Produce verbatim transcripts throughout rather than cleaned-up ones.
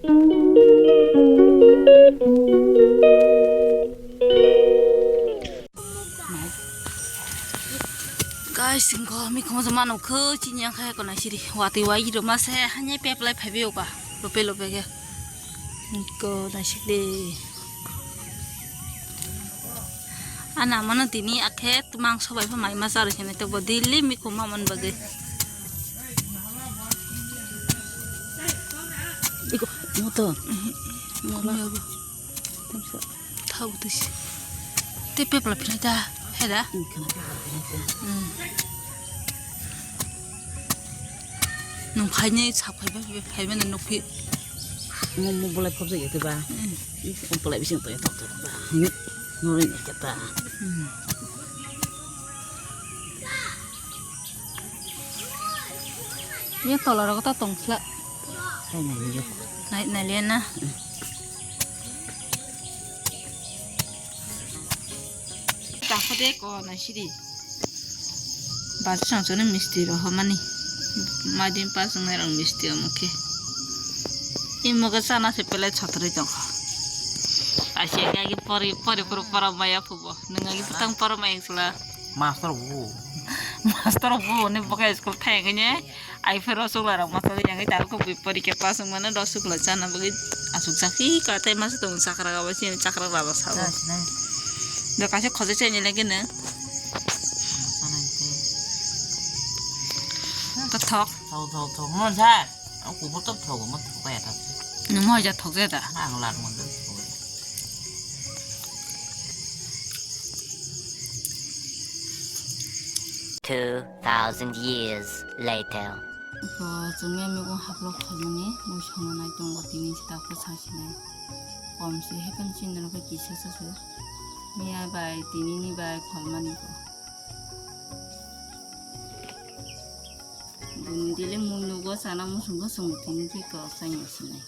Guys, ingko mikhumo joma nukho, chini yang khe konai siri. Watwi wai roma se, hanya peplai phaibi oka, lope lope khe. Ingko naisik de. Ana mano tini akhe tumang sobai pha mai ma charwi khe nai to bo daily mikhumo man bagwi. Iko, moto. Mola. Thabuk tisi. Te pepla philai ta, heda? Wngkha na pepla philai ta. Hmm. Nung phaini sak phaiba, phaiba na nukphi. Mo, mo bolai phobjak ya te ba. Hmm. Iko bolai bising to ya tok tok ba. Ni, nori ni kata. Hmm. Ye tola rogo ta tong sla. Tei nai ni yo. Nai, nai le na. Hmm. Takho de ko na siri. Basu sangchoni misti rohormani. Madin pasung nai rang misti omo khe. Imo khe chana se pelai chotri tongkha. Asia khe agi pori, pori poro pora maya phubo. Nwng agi putang pora maya sla. Master bu. Master bu ni boka school thai khe ne. Ai phe rosugla rok masali yang ta ko bi porikhe pass wng mano rosugla chana bagwi asuk jak hi ka tei masa tong chakra ga bai chini chakra ga ba sabo. Chasi nai. Do kaisa khojai chai ni lagi no. Chana te. To thok. Thok, thok, thok. Mon sa. Aku bo to thok, mo thok ya ta. Nung mo ja thok ja ta. Ang lar mon do. Two thousand years later. Ko chwngya mego haplo khaimani mui songna nai tongo tini sita ko sasinai. Kom se hepan chinno khe kisa sa se. Miya bai tini ni bai kholmani ko. Dun dile mui nugo sana musung ko sung tini ki ko sanya sinai.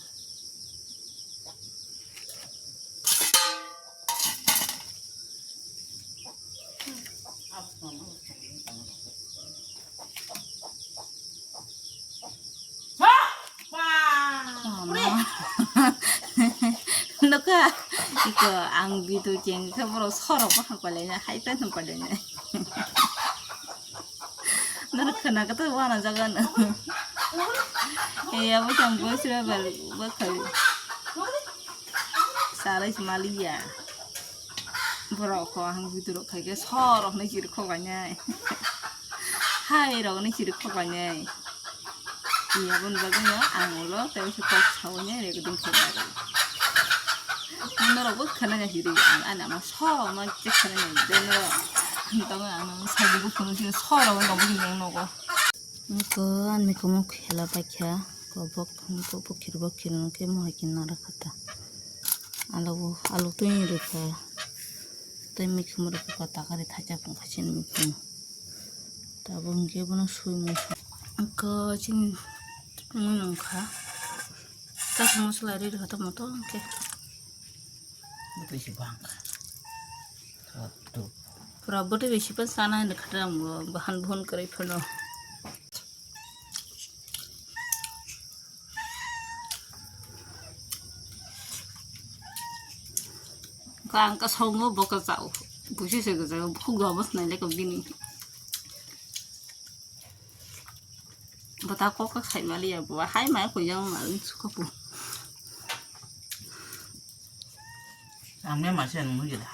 Mama. Nuka, iko ang bidu jeng khe borok sorok bo hang pailai na, hai ta hang pailai na. Noro khwna khe to wana jaga no. E abo tong bo sira bar bo khai. Salai se maliya. Borok kho ang video rok khai khe sor rok ni chiri khok bai nai. Hai rok ni chiri khok bai nai. Iya bon bagwi no ang ulo tei se kok sawi nai rek ding khok bai. Norok bo khana nai chiri ang ani ama sor ma che khana nai de norok. Tamo ang sagi bo phone chiri sor rok no bo yang nogo. Ko ani komo khela bai kha ko bok bok bok khir bok khir no khe mo hai khe nara khata. Alu, alu twi rwkha. Tei mikhumu rwkha, takari thaisa phung kha chini mikhumu. Tabuk hinkhe bono swi mui. Wngkha chini mui wngkha. Kaisa mosola ri rwkha tamo to hinkhe. Bwtwi se bang kha. Pura bwtwi bai se pa sana hinwi kha ta ang bo bahan buhun kwrwi phano. Ang ka songo bo ka chao. Busi se ka chao. Khuk do bos nai le ka bini. Bata kok ka khai mali ya bo. Hai mai ko yang mal ni suka pu. Ang me ma se nung gila.